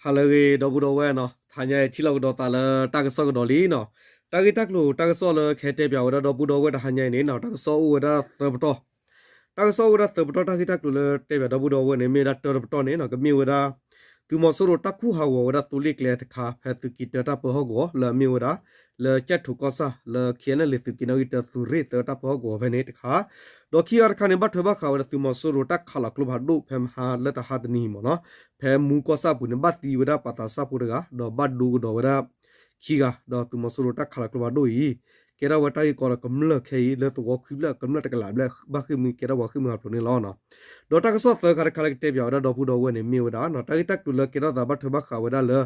ဟါလၢအဂ့ၤ ဒီပုၢ်ဒီဝဲၢ်နီၤ, တဟါညါအံၤထံၣ်လိာ်ကဒီးသးလၢတၢ်ကစီၣ်ကဒီးလံနီၤ. တၢ်ဂ့ၢ်တၢ်ကျိၤတၢ်ကစီၣ်လၢကဟဲတဲပၠးဝဲဒၣ်ဒီပုၢ်ဒီဝဲၢ်တဟါညါအံၤန့ၣ်နီၤ, တၢ်ကစီၣ်အိၣ်ဝဲဒၣ်သၢပတီၢ်. တၢ်ကစီၣ်အိၣ်ဝဲဒၣ်သၢပတီၢ် တၢ်ဂ့ၢ်တၢ်ကျိၤလၢတဲပၠးဒီပုၢ်ဒီဝဲၢ်န့ၣ် မ့ၢ်ဝဲဒၣ်တၢတပတီၢ်န့ၣ်နီၤ, ကမ့ၢ်ဝဲဒၣ် သုးမီၤစိရိၤတၢ်ခူၣ်ဟးဂီၤဝဲဒၣ်သိလ့ၣ်ကျဲတခါ ဖဲသုးက့တၢတၢ်ပၢဟီၣ်ကဝီၤ လၢအမ့ၢ်ဝဲဒၣ် လၢကၠဲၣ်ထိးကီၢ်ဆၣ် လၢ KNLA သုးက့နီၣ်ဂံၢ်တၢ သုးရ့ၣ်သၢတၢ်ပၢဟီၣ်ကဝီၤဖဲန့ၣ်တခါ, ဒီးခံဂၤတခါန့ၣ် ဘၣ်ထွဲဘၣ်ဃးဝဲဒၣ်သုးမီၤစိရိၤတၢ်ခးလီၤကျိဖးဒိၣ်ဖဲမဟါလၢတဟါတနံၤမ့ၢ်နီၤ, ဖဲမူကီၢ်ဆၣ်အပူၤန့ၣ် ဘၣ်သံဝဲဒၣ်ပှၤသးစၢ်ဖိတဂၤ ဒီးဘၣ်ဒိကဒီးဝဲဒၣ်ခံဂၤ, ဒီးသုးမီၤစိရိၤတၢ်ခးလီၤကျိဖးဒိၣ်အံၤ ကဲထီၣ်ဝဲတၢ်ဂ့ၢ်ကီဒီးကမျၢၢ်ခဲအံၤ လၢသဝီခွံဖျၢၣ်ကမျၢၢ်တကလးဘျဲၣ် ဘၣ်ဃ့ၢ်မှံဟးဖျိးန့ၣ်လီၤ. ဒီးတၢ်ကစီၣ်သၢခါတခါလၢကတဲပၠးဝဲဒၣ်ဒီပုၢ်ဒီဝဲၢ်န့ၣ် မ့ၢ်ဝဲဒၣ် တၢ်ဂ့ၢ်တၢ်ကျိၤလၢကဲထီၣ်သးဘၣ်ထွဲဘၣ်ဃးဝဲဒၣ်လၢ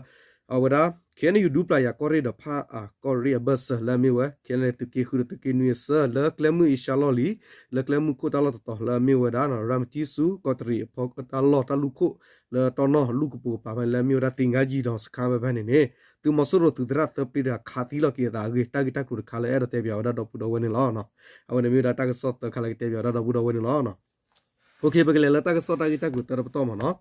အဝဲဒၣ် KNU ဒူပျၢ်ယၤကီၢ်ရ့ၣ်ဒီးဖၣ်အၣ်ကီၢ်ရ့ၣ်အဘၢၣ်စၢၤ လၢအမ့ၢ်ဝဲ KNLA သုးက့ဃုဒီးသုးက့နွံအဆၢ လၢကျဲမုၢ်အံၤရှါလီၢ်လံၤ လၢကျဲမုၢ်ခိၣ်တၢ်လီၢ်တတီၤ လၢအမ့ၢ်ဝဲဒၣ် ရၤမတံဆူ ကီးတရံးအဖီတၢ်လီၢ်တၢ်လူၢ်ခိၣ် လၢတီနီၢ်လူၢ်ကပိာ်ကပၤဖဲန့ၣ် လၢအမ့ၢ်ဝဲဒၣ် သင်္ဃန်းကြီးတောင်စခန်း ဖဲဖဲန့ၣ်န့ၣ် သုးမီၤစိရိၤသုးသရၣ်သၢပျ့တဂၤခးသံလီၤက့ၤအသးအဂ့ၢ် တၢ်ဂ့ၢ်တၢ်ကျိၤတခါလၢအဲၣ်ဒိးတဲပၠးဝဲဒၣ်ဒီပုၢ်ဒီဝဲၢ်န့ၣ်လီၤ. အဝဲန့ၣ်မ့ၢ်ဝဲဒၣ်တၢ်ကစီၣ်သၢခါလၢကတဲပၠးဝဲဒၣ်ဒီပုၢ်ဒီဝဲၢ်န့ၣ်လီၤ. ပကလဲၤလၢတၢ်ကစီၣ်တၢ်ဂ့ၢ်တၢ်ကျိၤသၢပတီၢ်မ့ၢ်နီၤ.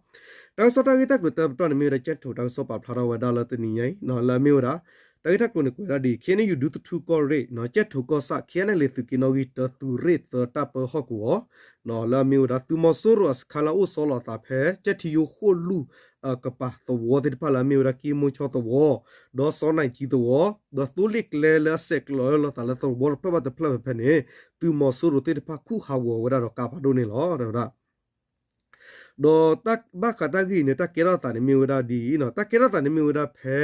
တၢ်ကစီၣ်တၢ်ဂ့ၢ်တၢ်ကျိၤသၢပတီၢ်န့ၣ်မ့ၢ်ဝဲဒၣ် ကၠဲၣ်ထိးတၢ်ကစီၣ်ပာ်ဖျါထီၣ်ဝဲဒၣ်လၢတနံၤညါအံၤ လၢအမ့ၢ်ဝဲဒၣ် တၢ်ဂ့ၢ်တၢ်ကျိၤန့ၣ်ကွဲးဝဲဒၣ်ဒ်အံၤ KNU ဒူသထူၣ်ကီၢ်ရ့ၣ် ကၠဲၣ်ထိးကီၢ်ဆၣ် KNLA သုးက့နီၣ်ဂံၢ်တၢ သုးရ့ၣ်သၢတၢ်ပၢဟီၣ်ကဝီၤ လၢအမ့ၢ်ဝဲဒၣ် သုးမီၤစိရိၤအစခါလၢအအိၣ်ဆီလီၤအသးဖဲ ကၠဲၣ်ထံယိၤဃိၣ်လူၢ်အကပၤသဝီသ့ၣ်တဖၣ်လၢအမ့ၢ်ဝဲဒၣ် က့မိၤဆီသဝီ ဒီးစီၤနၢ်ကၠံသဝီ ဒီးသိလ့ၣ်ကျဲလၢအဆဲးကျိးလီၤသးလၢသဝီတဖျၢၣ်ဘၣ်တဖျၢၣ်ဖဲဖဲန့ၣ် သုးမီၤစိရိၤသ့ၣ်တဖၣ်ခူၣ်ဟးဂီၤဝဲဒၣ်ဒီးကါဖးဒိၣ်န့ၣ်လီၤ တဲဝဲဒၣ် ဒီးတၢ်ဘၣ်ဃးတၢ်ဂ့ၢ်အံၤန့ၣ် တၢ်ကဲထီၣ်သးန့ၣ်မ့ၢ်ဝဲဒၣ်ဒ်အံၤနီၤ, တၢ်ကဲထီၣ်သးန့ၣ်မ့ၢ်ဝဲဒၣ်ဖဲ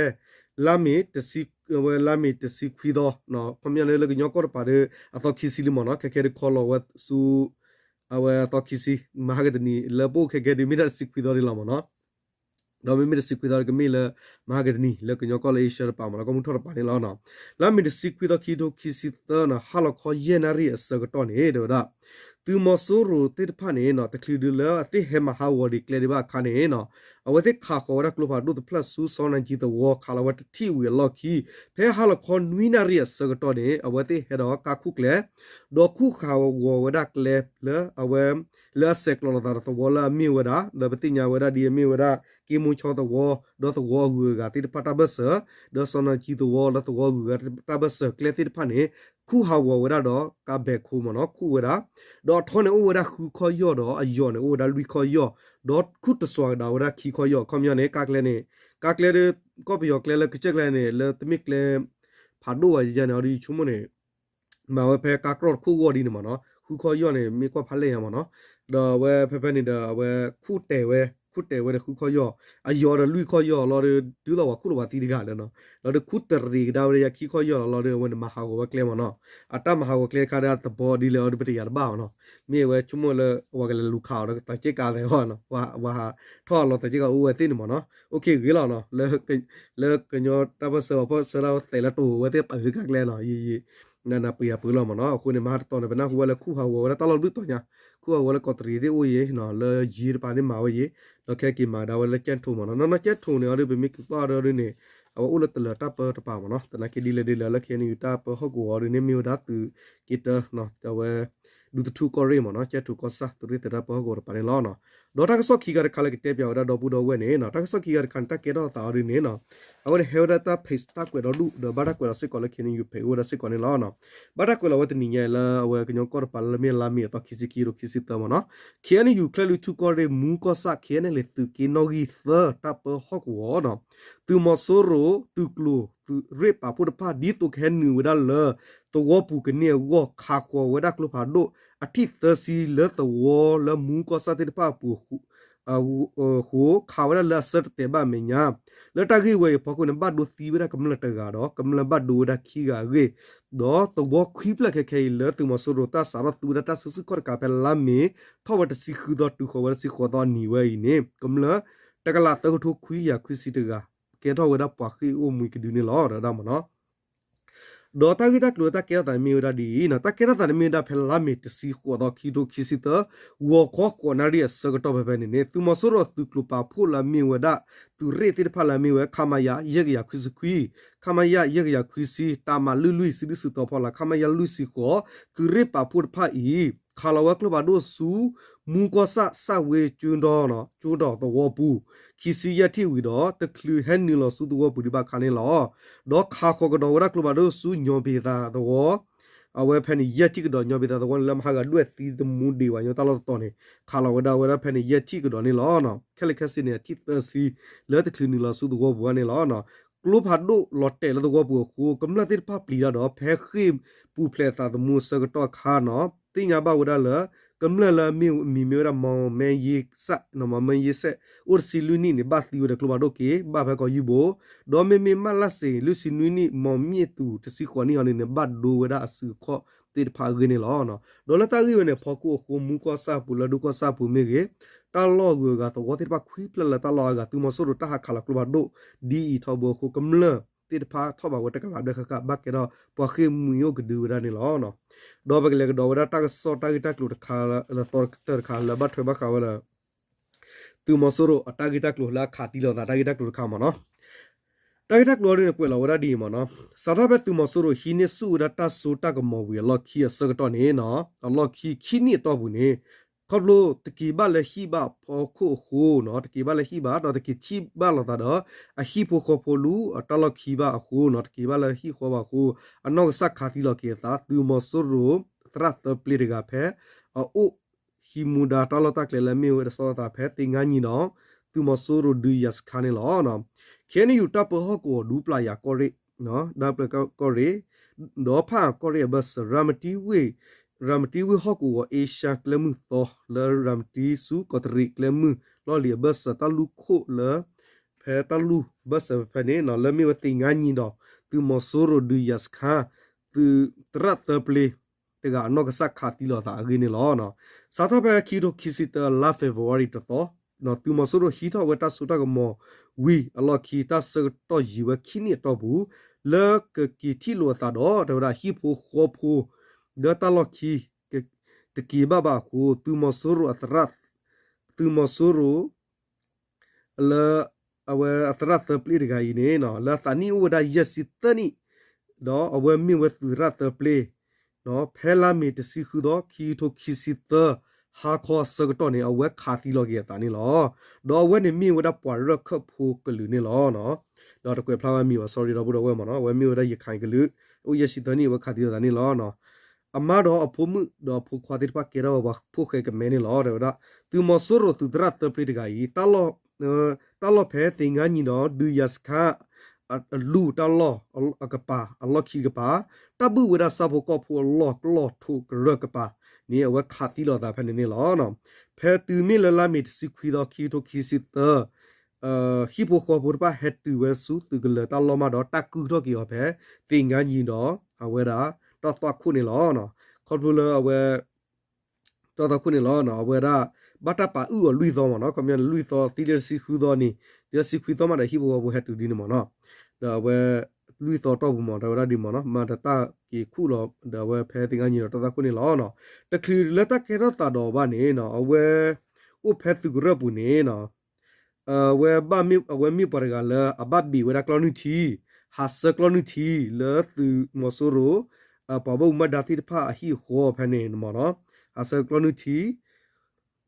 လါမ့ၤတဆံ, ဝဲလါမ့ၤတဆံခွံသီ, ခီပညီန့ၣ် လၢကညီကီၢ်တပၤဒီး အသီခံဆံလံမ့ၢ်နီၤ, ခဲခဲဒုးခီလီၤဝဲဆူ အဝဲအသီခံဆံ, မဟါကတနံၤ လၢပအိၣ်ခဲခဲဒုး မ့ၢ်ဒၣ်တဆံခွံသီဒ်လီၤမ့ၢ်နီၤ. ဒီးမ့မ့ၢ်တဆံခွံသီဒီးကမ့ၢ်လၢ မဟါကတနံၤ လၢကညီကီၢ်လၢအ့ရှၢတပၤမ့ၢ်နီၤ, ကီၢ်မုၢ်ထီၣ်တပၤန့ၣ်လီၤ. လါမ့ၤတဆံခွံသီ ခံထိခံဆံသၢနီၤ, ဟါလီၤခီယဲၢ်နၣ်ရံၣ်အဆၢကတီၢ်န့ၣ် တဲဝဲဒၣ် သုးမီၤစိရိၤသ့ၣ်တဖၣ်န့ၣ်နီၤ, တချုးဒုးလၢအသ့ၣ်ဟဲမၤဟးဂီၤဒံးကျဲဒံးဘၣ်အခါန့ၣ်နီၤ, အဝဲသ့ၣ်ခးဃီၤဝဲဒၣ်ကျိဖးဒိၣ်တဖျၢၣ်ဆူစီၤနၢ်ကၠံသဝီ ခးလီၤဝဲတထံၣ်ဝံၤအလီၢ်ခံ, ဖဲဟါလီၤခီနွံနၣ်ရံၣ်အဆၢကတီၢ်န့ၣ် အဝဲသ့ၣ်ဟဲဒီးကါခူၣ်ကျဲ ဒီးခူၣ်ဟးဂီၤဝဲဒၣ်ကျဲလၢအဝဲ လၢအဆဲးကျိးလိာ်သးဒီးသဝီလၢအမ့ၢ်ဝဲဒၣ် လၢပသ့ၣ်ညါဝဲဒၣ်ဒ်အမ့ၢ်ဝဲဒၣ် က့မိၤဆီသဝီ ဒီးသဝီအဂုၤအဂၤသ့ၣ်တဖၣ်တၢ်ဘၢၣ်စၢၤ, ဒီးစီၤနၢ်ကၠံသဝီ ဒီးသဝီအဂုၤအဂၤတၢ်ဘၢၣ်စၢၤကျဲသ့ၣ်တဖၣ်န့ၣ် ခူၣ်ဟးဂီၤဝဲဒၣ်ဒီးကါဘဲးခိမ့ၢ်နီၤ, ခူၣ်ဝဲဒၣ်, ဒီးအထီန့ၣ်အိၣ်ဝဲဒၣ်ဃုခီၣ်ယီၢ်ဒီးအယီၤန့ၣ်အိၣ်ဝဲဒၣ်လွံၢ်ခီၣ်ယီၢ်, ဒီးခူၣ်တစွၤကဒါဝဲဒၣ်ခံခီၣ်ယီၢ်, ခီပညီန့ၣ် ကါကျဲန့ၣ်, ကါကျဲဒီး ကီၢ်ပယီၤကျဲလၢကစၢၢ်ကျဲန့ၣ် လၢတမ့ၢ်ကျဲ ဖးဒိၣ်ဘၣ်ယဲန့ၣ် အဒုးယဆိကမိၣ်န့ၣ် မၤဝဲဖဲကါကြီၢ်တခိၣ်ဂီၢ်ဒ်န့ၣ်မ့ၢ်နီၤ, ဃုခီၣ်ယီၢ်န့ၣ် မ့ၢ်ကွၢ်ဖးလဲၢ်ညါမ့ၢ်နီၤ, ဒီးအဝဲဖဲဖဲန့ၣ်ဒီး အဝဲခူၣ်တဲာ်ဝဲ, ခူၣ်တဲာ်ဝဲန့ၣ်ဃုခီၣ်ယီၢ်, အယီၤဒီးလွံၢ်ခီၣ်ယီၢ်လီၤဒီး ဒုးသိးပှၤခူၣ်လီၤပှၤသံတဂၤလၢနီၤ, လီၤဒီးခူၣ်တရံးကဒါဝဲဒၣ်ယၤခံခီၣ်ယီၢ်လီၤလီၤဒီး အဝဲန့ၣ်မၤဟးဂီၤဝဲကျဲမ့ၢ်နီၤ, အတၢ်မၤဟးဂီၤကျဲတခါဒီးသဘီဒ်လဲၣ်အီၤဒီးပတယာ်တဘၣ်မ့ၢ်နီၤ, မ့ၢ်အဝဲဆိကမိၣ်လၢ အဝဲကလဲၤလူၤခးအီၤဒီးသးက့ၣ်ကးသဲးအီၤနီၤ, ဝၤဟးထီၣ်အလီၤသးက့ၣ်ကးအိၣ်ဝဲသ့ၣ်န့ၣ်မ့ၢ်နီၤ, အိၣ်ခ့ဂ့ၤလီၤနီၤ, လၢကညီတၢ်ပၢၢ်ဆၢအီၤ ပၢၢ်ဆၢဒၣ်ဝဲသဲးလၢတိၤဝဲသ့ၣ်ပာ်လၢကါကျဲနီၤ, ယံာ်ယံာ် နနပှ့ၤအပှ့ၤလီၤမ့ၢ်နီၤ, အဃိန့ၣ် မဟါတတီၤန့ၣ် ပနၢ်ဟူဝဲလၢခူၣ်ဟးဂီၤဝဲဒၣ်တၢ်လီၢ်ဘျုးတီၤညါ, ခူၣ်ဟးဂီၤလၢကီးတရံးသ့ၣ်အိၣ်ယံၤနီၤ, လၢယံၤတပၤန့ၣ်မၤဝဲယံၤ, ဒီးခဲက့ၤမၤကဒါဝဲလၢကၠဲၣ်ထိးမ့ၢ်နီၤ, နီၢ်နီၢ်ကၠဲၣ်ထိးန့ၣ်အီၤဒီး ပမ့ၢ်က့ၤကွၢ်ဒီးဒ်န့ၣ်, အဝဲအိၣ်လၢတလၢၤတၢ်ပၢတပၤမ့ၢ်နီၤ, သနာ်က့ဒ်လဲၣ်ဒ်လဲၣ်လၢ KNU တၢ်ပၢဟီၣ်ကဝီၤအီၤဒ်န့ၣ် မ့ၢ်ဝဲဒၣ်သုးက့တၢ အဝဲ ဒူသထူၣ်ကီၢ်ရ့ၣ်မ့ၢ်နီၤ, ကၠဲၣ်ထိးကီၢ်ဆၣ် သုးရ့ၣ်သၢတၢ်ပၢဟီၣ်ကဝီၤတပၤန့ၣ်လီၤ. ဒီးတၢ်ကစီၣ်ခံခါတခါလၢကတဲပၠးဝဲဒၣ်ဒီပုၢ်ဒီဝဲၢ်န့ၣ်နီၤ, တၢ်ကစီၣ်ခံခါတခါန့ၣ် တၢ်ကဲထီၣ်သးအီၤဒ်န့ၣ်နီၤ, အဝဲန့ၣ်ဟဲဝဲဒၣ်တၢ် page တၢ်ကွဲးဒီဒူၣ် ဒီးဘၣ်တၢ်ကွဲးလီၤစ့ၢ်ကီးလၢ KNU page အိၣ်ဝဲဒၣ်စ့ၢ်ကီးန့ၣ်လီၤ. ဘၣ်တၢ်ကွဲးလီၤဝဲတနံၤညါအံၤလၢအဝဲကညီကီၢ်တပၤလၢမ့ၢ်လါမ့ၤအသီခံဆံခံ ခံထိခံဆံသၢမ့ၢ်နီၤ, KNU ကၠဲၣ်လွံၢ်ထူၣ်ကီၢ်ရ့ၣ် မူကီၢ်ဆၣ် KNLA သုးက့နီၣ်ဂံၢ်သၢတၢ်ပၢဟီၣ်ကဝီၤနီၤ, သုးမီၤစိရိၤ သုးကျိၤ သုးရ့ၣ်ပာ်ဖှိၣ်တဖၣ် ဒ်သိးကဟဲနုာ်ဝဲဒၣ်လၢ သဝီပူၤကန့ၢ်အဂီၢ် ခးဃီၤဝဲဒၣ်ကျိဖးဒိၣ်အထံၣ်သၢဆံလၢသဝီလၢမူကီၢ်ဆၣ်သ့ၣ်တဖၣ်အပူၤ အဃိ ခးဝဲဒၣ်လၢအဆၢတတဲာ်ဘၣ်အမဲာ်ညါ, လၢတၢ်ဂ့ၢ်ဝဲအံၤအဖီခိၣ်န့ၣ် ဘၣ်ဒိသံဝဲဒၣ်ကမျၢၢ်တဂၤဒီး ကမျၢၢ်ဘၣ်ဒိဝဲဒၣ်ခံဂၤအဂ့ၢ်, ဒီးသဝီခွံဖျၢၣ်ခဲခဲအံၤ လၢသုးမီၤစိရိၤတၢ်စးထီၣ်သူဝဲဒၣ်တၢ်စုဆူၣ်ခီၣ်တကးဖဲလါမ့ၤ ထီၣ်ဝဲတဆံဃုသီ တုၤဃီၤဝဲတဆံဃိးသီအနံၤဝဲအံၤန့ၣ် ကမျၢၢ်တကလးသၢကထိခွံကယၤခွံဆံတဂၤ ကဲထီၣ်ဝဲဒၣ်ပှၤဃ့ၢ်အိၣ်မှံကဒုန့ၣ်လီၤ တဲဝဲဒၣ်မ့ၢ်နီၤ. ဒီးတၢ်ဂ့ၢ်တၢ်ကျိၤလၢတၢ်ကဲထီၣ်သးန့ၣ်မ့ၢ်ဝဲဒၣ်ဒ်အံၤနီၤ, တၢ်ကဲထီၣ်သးန့ၣ်မ့ၢ်ဝဲဒၣ်ဖဲလါမ့ၤတဆံဃိးသီ ခံကထိခံဆံသၢ ဂီၤခီဃိးနၣ်ရံၣ်အဆၢကတီၢ်ဖဲဖဲန့ၣ်န့ၣ် သုးမီၤစိရိၤသုးကျိၤပာ်ဖှိၣ်လၢအမ့ၢ်ဝဲဒၣ် သုးရ့ၣ်သ့ၣ်တဖၣ်လၢအမ့ၢ်ဝဲ ခမရ ယဲၢ်ကယၤခွံဆံခွံ, ခမရ ယဲၢ်ကယၤခွံဆံ တပ်မ လွံၢ်လွံၢ် စုဒုၣ်စုတီၤဖီလာ် ခမရ လွံၢ်ဆံဃိး သုးရ့ၣ်ပာ်ဖှိၣ်တဖၣ်အံၤ ခးလီၤဝဲကျိဖးဒိၣ်ဆူ မူကီၢ်ဆၣ် ဆၣ်ဝ့ကၠိဒီ ကၠိဒီးသဝီပူၤ ခံဆံယဲၢ်ထံၣ်ဝံၤဒီး တချုးဟဲနုာ်လီၤဆူသဝီပူၤဒံးဘၣ်အခါန့ၣ်လီၤ. ဒီးခးဃီၤကဒီးဝဲဒၣ်ကျိဖးဒိၣ်ဆူညီၣ်ဘ့ၤသးသဝီ အဝဲဖဲန့ၣ် ယဲၢ်ထံၣ်ကဒီး ညီၣ်ဘ့ၤသးသဝီန့ၣ် လၢမဟါဂၤဒွဲၣ်သံသမူဒံးဘၣ်ညီတၢ်လီၢ်တတီၤန့ၣ် ခးလီၤဝဲဒၣ်ဝဲဒၣ်ဖဲန့ၣ် ယဲၢ်ထံၣ်ကဒီးန့ၣ်လီၤ. ခဲလၢာ်ခဲဆ့န့ၣ် အထံၣ်သၢဆံ လၢတချုးနုာ်လီၤဆူသဝီပူၤဘၣ်န့ၣ်လီၤ. ကျိဖးဒိၣ်လီၤတဲာ်လၢသဝီပူၤအဃိ ကမျၢၢ်သ့ၣ်တဖၣ်ပျံၤတၢ်ဒီး ဖဲဃ့ၢ်ပူၤဖျဲးသးသမူအဆၢကတီၢ်အခါန့ၣ် သ့ၣ်ညါဘၣ်ဝဲဒၣ်လၢ ကမျၢၢ်လၢအမံၤမ့ၢ်ဝဲဒၣ် မီၣ်မဲယ့စဲး မီၣ်မဲယ့စဲး အိၣ်တဆံလွံၢ်နံၣ်န့ၣ် ဘၣ်သံဝဲဒီးကျိဖးဒိၣ်က့ၤ ဘၣ်ဖဲကီၢ်ယူဘိၣ်, ဒီးမ့မ့ၢ်မၢ်လၢ်စ့ၣ် လွံၢ်ဆံနွံနံၣ် မီၣ်မ့ၣ်သူၣ် တဆံဃိးနံၣ်အီၤန့ၣ်န့ၣ် ဘၣ်ဒိဝဲဒၣ်အစုအခီၣ်သ့ၣ်တဖၣ်အဂ့ၢ်န့ၣ်လီၤ. ဒီးလၢတၢ်ဂ့ၢ်ဝဲန့ၣ် ဖီခိၣ်အဃိ မူကီၢ်ဆၣ်ပူၤ လၢဒိကီၢ်ဆၣ်ပူၤမ့ၢ်ဂ့ၤ တၢ်လီၢ်ဂုၤအဂၤသဝီသ့ၣ်တဖၣ်ခွံဖျၢၣ်လၢတၢ်လီၢ်အဂၤ သုးမီၤစိရိၤတၢ်ဟးခးလီၤကျိဖးဒိၣ် ဒ်အံၤထီဘိအဃိ ကမျၢၢ်သ့ၣ်တဖၣ်ထီၣ်ဘးဝဲတကလးဘျဲၣ်ဃၣ်ဃၣ် ဘၣ်ကဲထီၣ်ပှၤဃ့ၢ်မှံအိၣ်ကဒုဝဲဒၣ်န့ၣ်လီၤ. ဒီးပကလဲၤကဒီးဝဲဒၣ်တၢ်ကစီၣ်တၢ်ဂ့ၢ်တၢ်ကျိၤတခါလၢသီတခါလၢဘၣ်ထွဲဘၣ်ဃးဝဲလၢ သုးမီၤစိရိၤအတၢ်ဂ့ၢ်တၢ်ကျိၤလၢအခးသံလိာ်သးတၢ်ဂ့ၢ်တၢ်ကျိၤတခါမ့ၢ်နီၤ. တၢ်ဂ့ၢ်တၢ်ကျိၤအံၤန့ၣ် ကွဲးလီၤဝဲဒၣ်ဒ်အံၤမ့ၢ်နီၤ. စးထီၣ်ဖဲသုးမီၤစိရိၤဟံးန့ၢ်ဆူၣ်ဝဲဒၣ်တၢ်စိတၢ်ကမီၤဝံၤအလီၢ်ခံအဆၢကတီၢ်န့ၣ် အလီၢ်ခံခံနံၣ်အတီၢ်ပူၤန့ၣ် ခီဖျိတက့ၤဘၣ်လၢဟံၣ်ဘၣ်ဖီခိၣ်အဃိနီၤ တက့ၤဘၣ်လၢဟံၣ်ဘၣ် ဒီးတက့ၤထံၣ်ဘၣ်လိာ်သးဒီး အဟံၣ်ဖိဃီဖိလၢအတၢ်လီၢ်ခံဘၣ်အဃိနီၤ တက့ၤဘၣ်လၢဟံၣ်ဃီဘၣ်အဃိ အနီၢ်ကစၢ်ခးသံလိာ်က့ၤအသး သုးမီၤစိရိၤသရၣ်သၢပျ့တဂၤဖဲ အအိၣ်ဟံးမူဒါတၢ်လီၢ်တၢ်ကျဲလၢမ့ၢ်ဝဲဒၣ်စီၤသးဖဲသ့ၣ်ငါနံၤဒီး သုးမီၤစိရိၤဒုးယၤစခါန့ၣ်လီၤ. ခ့ၣ်အဲၣ်ယူၣ် တၢ်ပၢဟီၣ်ကဝီၤဒူပျၢ်ယၤကီၢ်ရ့ၣ် ဒၢပျၢၤကီၢ်ရ့ၣ် ဒီးဖးအၣ်ကီၢ်ရ့ၣ်အဘၢၣ်စၢၤ ရၤမတံဝ့ၢ် ရၤမတံဝ့ၢ်ဟီၣ်ကဝီၤအ့ရှါကျဲမုၢ်သီ လၢရၤမတံဆူကီးတရံးကျဲမုၢ်လီၢ်လံၤအဘၢၣ်စၢၤ တၢ်လူၢ်ခိၣ်လၢ ဖဲတၢ်လူၢ်ဘၢၣ်စၢၤဖဲန့ၣ် လၢမ့ၢ်ဝဲသ့ၣ်ငါနံၤဒီး သုးမီၤစိရိၤဒုးယၤစခါ သုးသရၣ်သၢပျ့ တဂၤအနီၢ်ကစၢ်ခးသံလိာ်သးအဂ့ၢ်န့ၣ်လီၤ. စးထီၣ်ဖဲခံကထိခံဆံသၢ လါ February တသီ သုးမီၤစိရိၤဟံးထီၣ်ဝဲတၢ်စိတၢ်ကမီၤဝံၤအလီၢ်ခံ တၢ်ဆၢကတီၢ်ယံာ်ဝဲခံနံၣ်အတီၢ်ပူၤ လၢကက့ၤထံၣ်လိာ်အသးဒီး တဲဝဲဒၣ်ဟံၣ်ဖိဃီဖိ လၢတၢ်လီၢ်ခံ တက့ၤဘၣ်ဘၣ်အဃိ သုးမီၤစိရိၤအသရၣ် သုးမီၤစိရိၤ လၢ အဝဲအသရၣ်သၢပျ့တဂၤအံၤန့ၣ် လၢအသးနံၣ်အိၣ်ဝဲဒၣ်ယဲၢ်ဆံသၢနံၣ် ဒီးအဝဲမ့ၢ်ဝဲသုးသရၣ်သၢပျ့ ဖဲလါမ့ၤတဆံဃုသီ ခံကထိခံဆံသၢ ဟါခီအဆၢကတီၢ်န့ၣ် အဝဲခးသံလိာ်က့ၤအသးန့ၣ်လီၤ. ဒီးအဝဲန့ၣ်မ့ၢ်ဝဲဒၣ်ပှၤရၢၢ်ခၢၣ်ဖိကလုာ်န့ၣ်လီၤ. ဒီးတကွဲးဖျါဝဲမံၤဘၣ် sorry ဒီပုၢ်ဒီဝဲၢ်မ့ၢ်နီၤ အဝဲမ့ၢ်ဝဲဒၣ်ရခၢၣ်ကလုာ် အိၣ်ယဲၢ်ဆံသၢနံၣ် အဝဲခးသံလိာ်သးန့ၣ်လီၤ. အမါဒီးအဖိမုၣ်ဒီးအဖိခွါသ့ၣ်တဖၣ်ကဲထီၣ်ဝဲပှၤဖိၣ်ဃဲကမဲန့ၣ်လီၤ တဲဝဲဒၣ်. သုးမီၤစိရိၤသုးသရၣ်သၢပျ့တဂၤအံၤ တၢ်လီၢ်ဖဲသ့ၣ်ငါနံၤဒီး ဒုးယၤစခါ အလူၢ်တၢ်လီၢ်အကပၤ အလီၢ်ခံကပၤ တၢ်ဘုၣ်ဝဲဒၣ်ဆၣ်ဖိကီၢ်ဖိအလီၢ်ကျီၢ်ထိးကရၢၢ်ကပၤန့ၣ် အဝဲခးသံလိာ်သးဖဲန့ၣ်န့ၣ်လီၤ. ဖဲတုၤမ့ၢ်လၢလါမ့ၤတဆံခွံသီ ခံကထိခံဆံသၢ ဟံၣ်ဖိဃီဖိတဖၣ်ဟဲတုၤဝဲဆူသုးကလၢၤတၢ်လီၢ်မးဒီး တၢ်ကုၢ်ထီၣ်က့ၤအီၤဖဲ သ့ၣ်ငါနံၤဒီး အဝဲဒၣ် တၢ်သွၣ်ခိၣ်န့ၣ်လီၤ. ခီဖျိလၢအဝဲ တၢ်သွၣ်ခိၣ်န့ၣ်လီၤ အဝဲဒၣ် ဘၣ်တၢ်ပာ်အုၣ်အီၤလွံၢ်သီမ့ၢ်နီၤ ခီပညီန့ၣ် လွံၢ်သီသံလၢတဆံဃုသီန့ၣ် တဆံခွံသီမးဒီးဟံၣ်ဖိဃီဖိဟဲတုၤဒ်န့ၣ်မ့ၢ်နီၤ ဒီးအဝဲ လွံၢ်သီတီၢ်ပူၤမ့ၢ် တဲဝဲဒၣ်ဒ်မ့ၢ်နီၤ မၤဒီးတၢ်က့ၤခူၣ်လီၤ ဒီးအဝဲဖဲသ့ၣ်ငါနံၤဒီးတၢ်သွၣ်ခိၣ်န့ၣ်လီၤ. တချုးလၢတၢ်ကဲထီၣ်သးဒီးဘၣ်န့ၣ် အဝဲ အိၣ်ဖဲသုးကရၢၢ်ပူၤန့ၣ် အဝဲမ့ၢ်ပှၤတဂၤလၢအဘၣ်ဘ့ၣ်ဝဲဒၣ်ကျီၢ်နုၢ်ထံ ဟးဆှၢကျီၢ်နုၢ်ထံ လၢသုးမီၤစိရိၤ ပှၤဘၣ်မူဘၣ်ဒါသ့ၣ်တဖၣ်အဟံၣ်အဃီဖဲန့ၣ်မ့ၢ်နီၤ ဟးဆှၢကျီၢ်နုၢ်ထံ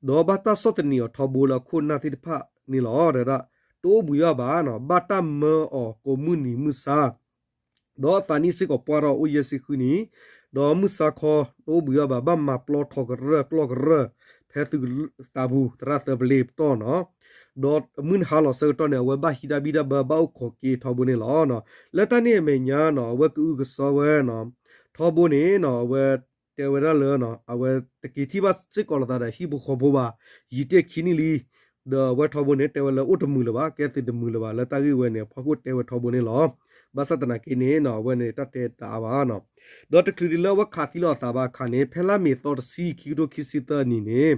ဒီးဘၣ်တၢ်ဆီၣ်သနံးအီၤထီဘိလၢအခိၣ်နၢ်သ့ၣ်တဖၣ်န့ၣ်လီၤ တဲဝဲဒၣ် တအိၣ်ဘှံးဘၣ်ဘၣ်နီၤ ဘၣ်တၢ်မၢအီၤကိးမုၢ်နံၤမုၢ်ဆါ ဒီးအသးနံၣ်စ့ၢ်ကီးပှၢ်ထီၣ်အိၣ်ယဲၢ်ဆံဃုနံၣ် ဒီးမုၢ်ဆါခီတအိၣ်ဘှံးဘၣ်ဘၣ် ဘၣ်မၤပျီထီကရၢၢ်ကျီၢ်ကရၢၢ် ဖဲသုးကလၢၤတၢ်ပူၤ သရၣ်သၢပျ့ပတီၢ်နီၤ ဒီးမုၢ်နဟါလီၤဆၢကတီၢ်န့ၣ် အဝဲဘၣ်ဟံးတၢ်ဘံၣ်တၢ်ဘၢဘၣ်အိၣ်ခိးက့ၤထီဘိန့ၣ်လီၤ. လၢတၢ်န့ၣ်အမဲာ်ညါနီၤ အဝဲကအုကစွါဝဲနီၤ ထီဘိန့ၣ်နီၤ အဝဲတဲဝဲဒၣ်လၢ အဝဲတက့ၤထံၣ်ဘၣ်စ့ၢ်ကီးလိာ်သးဒီးဟံၣ်ဖိဃီဖိဘၣ် ယံာ်တ့ၢ်ခံနံၣ်လံ ဒီးအဝဲထီဘိန့ၣ် တဲဝဲလၢအိၣ်တမုာ်လၢၤဘၣ် ကဲသုးတမုာ်လၢၤဘၣ် လၢတၢ်ဂ့ၢ်ဝဲန့ၣ် အဖီခိၣ်တဲဝဲထီဘိန့ၣ်လီၤ. ဘၣ်ဆၣ်သနာ်က့န့ၣ်နီၤ အဝဲန့ၣ်တၢ်တဲတအါဘၣ်နီၤ ဒီးတချုးဒံးလၢအဝဲခးသံလိာ်အသးဘၣ်အခါန့ၣ် ဖဲလါမ့ၤသီတဆံ ခံကထိခံဆံသၢနံၣ်န့ၣ်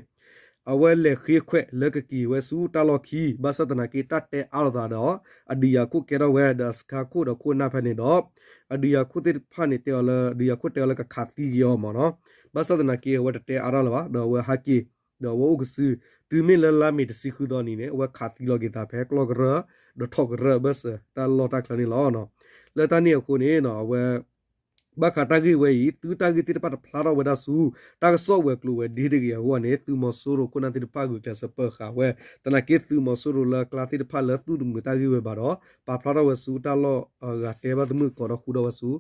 အဝဲလဲၤဃ့ခွဲးလၢကက့ၤဝဲဆူတၢ်လီၢ်ခံ ဘၣ်ဆၣ်သနာ်က့တၢ်တဲအါလိာ်သးဒီး အဒုးယၤခိၣ်ကဲထီၣ်ဝဲ ဒီးအစခါခိၣ်ဒီးခိၣ်အနၢ်ဖဲန့ၣ်ဒီး အဒုးယၤခိၣ်သ့ၣ်တဖၣ်န့ၣ် တဲအီၤလၢ အဒုးယၤခိၣ်တဲအီၤလၢကခးသံက့ၤအီၤမ့ၢ်နီၤ ဘၣ်ဆၣ်သနာ်က့ အဝဲတတဲအါတၢ်လၢၤဘၣ် ဒီးအဝဲဟးက့ၤ ဒီးအဝဲအိၣ်ကစု တုၤမ့ၢ်လၢလါမ့ၤတဆံဃုသီနံၤန့ၣ် အဝဲခးသံလိာ်က့ၤသးဖဲကျီၢ်ကရၢၢ် ဒီးထီကရၢၢ်ဘၢၣ်စၢၤတၢ်လီၢ်တၢ်ကျဲန့ၣ်လီၤ. လၢတၢ်န့ၣ်အဃိန့ၣ် အဝဲ ဘၣ်ဃးတၢ်ဂ့ၢ်ဝဲအံၤ သုတၢ်ဂ့ၢ်သ့ၣ်တဖၣ်တဖျါထီၣ်ဝဲဒၣ်ဆူ တၢ်ကစီၣ်ဝဲၤကျိၤဝဲၤဒ့တဂ့ၤအဂီၢ်န့ၣ် သုးမီၤစိရိၤခိၣ်နၢ်သ့ၣ်တဖၣ်ဂုာ်ကျဲးစၢးပၢၤဃာ်ဝဲ, သနာ်က့သုးမီၤစိရိၤလၢအကျါသ့ၣ်တဖၣ်လၢ သုးတမုာ်တၢ်ဂ့ၢ်ဝဲဘၣ်ဒီး ပာ်ဖျါထီၣ်ဝဲဆူတၢ်လီၢ်အဂၤတဲဘၣ်သမုၣ်ကီးဒီးဃူဒီးဝဲဆူ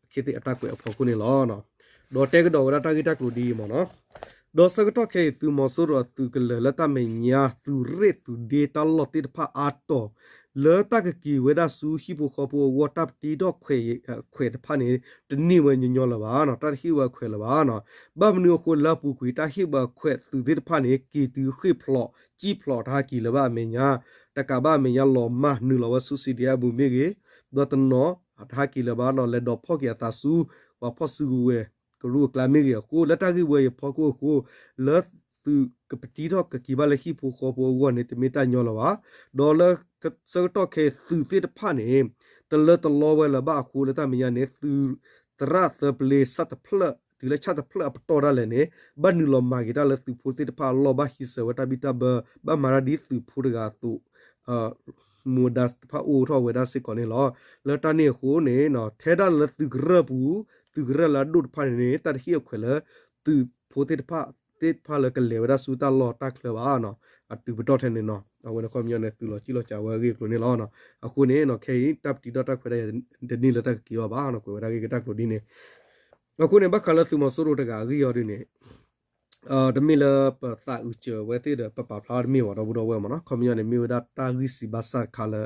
အခ့သ့ၣ်အတၢ်ကွဲးအဖီခိၣ်န့ၣ်လီၤ. ဒီးတဲကဒီးဝဲဒၣ်တၢ်ဂ့ၢ်တၢ်ကျိၤဒ်အံၤမ့ၢ်နီၤ. ဒီးဆၢကတီၢ်ခဲအံၤ သုးမီၤစိရိၤအသုးကလၢၤလၢတၢ်မဲာ်ညါ သုးရ့ၣ်သုးဒ့တၢ်လီၢ်သ့ၣ်တဖၣ်အါတီၤ လၢတၢ်ကက့ၤဝဲဒၣ်ဆူဟံၣ်ဖိဃီဖိအဂီၢ် တၢ်ပတံထီၣ်ခွဲးတဖၣ်န့ၣ် တန့ၢ်ဝဲညီညီလၢၤဘၣ်နီၤ, တၢ်တဟ့ၣ်ဝဲအခွဲးလၢၤဘၣ်နီၤ. ဘၣ်မနုၤအဃိလၢအပူၤကွံာ် တၢ်ဟ့ၣ်ဝဲအခွဲးသုးသ့ၣ်တဖၣ်န့ၣ် က့ၤတုၤဃ့ၢ်ဖျိး စံၣ်ဖျိးတဟါကံၤလၢၤဘၣ်အမဲာ်ညါ, တကးဘၣ်အမဲာ်ညါလီၤမၢ်နုာ်လီၤဝဲဆူ စီၣ်ဒံၣ်အါပူၤမ့ၢ်ဂ့ၤ, ဒီးတနီၤတဟါကံၤလၢၤဘၣ်ဒီး လဲၤဒိးဖီၣ်က့ၤအသးဆူ ပှၤဖီၣ်စုကဝဲၤကရူၢ်အကျါမ့ၢ်ဂ့ၤအဃိ လၢတၢ်ဂ့ၢ်ဝဲအံၤအဖီခိၣ်အဃိ လၢသုးကပတံထီၣ်ကက့ၤဘၣ်လၢဟံၣ်ဖိဃီဖိအဂီၢ်န့ၣ် တမ့ၢ်တၢ်ညီလၢၤဘၣ်. ဒီးလၢဆၢကတီၢ်ခဲအံၤသုးသ့ၣ်တဖၣ်န့ၣ် တလၢတလီဝဲလၢၤဘၣ်အဃိ လၢတၢ်မဲာ်ညါန့ၣ် သုးသရၣ်သၢပျ့ ဆၣ်တဖျၢၣ် တုၤလၢဆၣ်တဖျၢၣ်အပတီၢ်ဒၣ်လဲာ်န့ၣ် ဘၣ်နုာ်လီၤမၤက့ၤတၢ်လၢသုးဖိသ့ၣ်တဖၣ်အလီၢ် ဘၣ်ဟံးစၢၤဝဲတၢ်ဘံၣ်တၢ်ဘၢ ဘၣ်မၤတၢ်ဒ်သုးဖိတဂၤအသိး မူဒါတဖၣ်အိၣ်ထီၣ်ဝဲဒၣ်စ့ၢ်ကီးန့ၣ်လီၤ. လၢတၢ်န့ၣ်အဃိန့ၣ် ထဲဒၣ်လၢသုးကရၢၢ်ပူၤ သုးကရၢၢ်လၢအဒိၣ်တဖၣ်န့ၣ်န့ၣ် တၢ်တဟ့ၣ်အခွဲးလၢ သုးဖိသ့ၣ်တဖၣ် သ့ၣ်တဖၣ်လၢကလဲၤဝဲဒၣ်ဆူတၢ်လီၢ်တၢ်ချၢဘၣ်နီၤ, အတုၤပတီၢ်ထဲန့ၣ်နီၤ, အဝဲန့ၣ်ခီပညီန့ၣ် သုးလီၤစံၣ်လီၤစၢ်ဝဲအဂ့ၢ်အကျိၤန့ၣ်လီၤ. အဃိန့ၣ် ခဲအံၤ တၢ်ပတံထီၣ်တၢ်ခွဲးတၢ်ယာ်တန့ၢ်လၢတၢ်ကက့ၤဘၣ်ဘၣ်နီၤ, ကွဲးဝဲဒၣ်ဂ့ၢ်ကတၢ်ကျိၤဒ်န့ၣ်. အဃိန့ၣ် ဘၣ်ဃးလၢသုးမီၤစိရိၤတဂၤအဂ့ၢ်အီၤဒ်န့ၣ် တမ့ၢ်လၢပသးအုးစၢၤဝဲသ့ၣ်ဒီး ပပာ်ဖျါတမ့ၢ်ဘၣ် ဒီပုၢ်ဒီဝဲၢ်မ့ၢ်နီၤ, ခီပညီန့ၣ် မ့ၢ်ဝဲဒၣ်တၢ်ဂံၢ်စံးဘါစၢ်တခါလၢ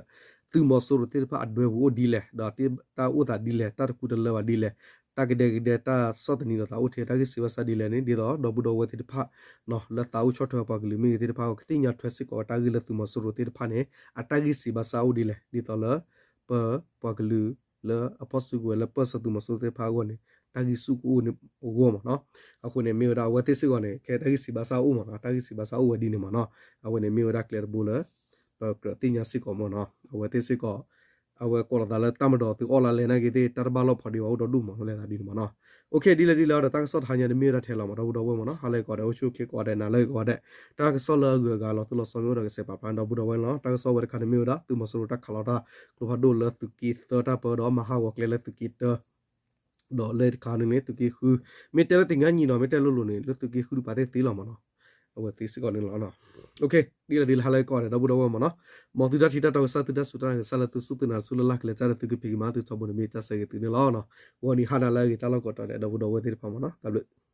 သုးမီၤစိရိၤသ့ၣ်တဖၣ်အဒွဲပူၤအိၣ်ဒ်လဲၣ်, ဒီးတၢ်အိၣ်သးဒ်လဲၣ်, တၢ်တကူတလၢဘၣ်ဒ်လဲၣ်, တၢ်ကဒဲကဒဲတၢ်ဆီၣ်သနံးဒီးသးအိၣ်ထဲတၢ်ဂံၢ်စံးဘါစၢ်ဒ်လဲၣ်န့ၣ် ဒ်သိးဒီပုၢ်ဒီဝဲၢ်သ့ၣ်တဖၣ် လၢသးအိၣ်ဆီၣ်ထွဲပှၤကလုာ်မ့ၢ်ဂ့ၤသ့ၣ်တဖၣ် ကသ့ၣ်ညါထွဲစ့ၢ်ကီးဝဲတၢ်ဂ့ၢ်လၢသုးမီၤစိရိၤသ့ၣ်တဖၣ်န့ၣ် အတၢ်ဂံၢ်စံးဘါစၢ်အိၣ်ဒ်လဲၣ်, ဒ်သိးလၢ ပ ပှၤကလုာ်လၢပၢၢ်ဆၢသုးမီၤစိရိၤသ့ၣ်တဖၣ်အဂီၢ်န့ၣ် တၢ်ဂံၢ်ဆူၣ်ကအိၣ်န့ၣ်အဂီၢ်မ့ၢ်နီၤ. အဃိန့ၣ် မ့ၢ်ဝဲဒၣ်အဝဲသ့ၣ်စ့ၢ်ကီးန့ၣ် ခဲတၢ်ဂံၢ်စံးဘါစၢ်အိၣ်မ့ၢ်နီၤ, တၢ်ဂံၢ်စံးဘါစၢ်အိၣ်ဝဲဒ်န့ၣ်မ့ၢ်နီၤ. အဝဲန့ၣ်မ့ၢ်ဝဲဒၣ်ကျဲတဘိလၢ ပကြၢးသ့ၣ်ညါစ့ၢ်ကီးမ့ၢ်နီၤ. အဝဲသ့ၣ်စ့ၢ်ကီး အဝဲကိးလီၤသးလၢတၢ်မၤဒီးသုးအီၣ်လါလဲနာ်က့သ့ၣ် တၢ်တဘၣ်လီၢ်ဖီဒံးဘၣ်အိၣ်ဒီဒူၣ်မ့ၢ်နီၤ, လဲၤသးဒ်န့ၣ်မ့ၢ်နီၤ. အိၣ်ခ့ ဒ်လဲၣ်ဒ်လဲၣ်ဒီး တၢ်ကစီၣ်တဟါညါန့ၣ်မ့ၢ်ဝဲဒၣ်ထဲလီၤမ့ၢ် ဒီပုၢ်ဒီဝဲၢ်မ့ၢ်နီၤ. ဟါလၢအဂ့ၤကိးဂၤဒဲး အိၣ်ဆူၣ်အိၣ်ချ့ကိးဂၤဒဲး နၤလၢအဂ့ၤကိးဂၤဒဲး, တၢ်ကစီၣ်လၢအဂုၤအဂၤလီၤတိၢ်လီၤဆီမ့ၢ်အိၣ်ဒီးကစဲးပာ်ဖျါ ဒီပုၢ်ဒီဝဲၢ်န့ၣ်လီၤ. တၢ်ကစီၣ်ဝဲတခါန့ၣ်မ့ၢ်ဝဲဒၣ် သုးမီၤစိရိၤတၢ်ခးလီၤတၢ်ကျိဖးဒိၣ်လၢသုးက့သၢတၢ်ပၢဒီး မၤဟးဂီၤကျဲလၢသုးက့တၢ ဒီးလၢတခါန့ၣ်န့ၣ် သုးက့ဃု, မ့ၢ်တဲလၢသ့ၣ်ညါနံၤဒီး မ့ၢ်တဲလိၤလိၤန့ၣ် လၢသုးက့ဃုတပၤသ့ၣ်သ့လီၤမ့ၢ်နီၤ. အဝဲသ့ၣ်စ့ၢ်ကီးန့ၣ်လီၤ. အိၣ်ခ့ ဒ်လဲၣ်ဒ်လဲၣ် ဟါလၢအဂ့ၤကိးဂၤဒဲး ဒီပုၢ်ဒီဝဲၢ်မ့ၢ်နီၤ. မ်သုတၢ်ထံၣ်တၢ်တီကစၢ် သုတၢ်စူၢ်တၢ်နာ်ကစၢ်လၢသုစူၢ်သုနာ်ဆူလၢ်လၢ်ကလဲၤတၢ်ဒီး သုကဖံးကမၤသုထီဘိန့ၣ် မ့ၢ်တၢ်ဆၢဂ့ၤသုန့ၣ်လီၤ. ဂီၤနံၤဟါနၤလၢအဂ့ၤ တၢ်လီၢ်ကိးတီၤဒဲး ဒီပုၢ်ဒီဝဲၢ်သ့ၣ်တဖၣ်မ့ၢ်နီၤ. တၢ်ဘျုး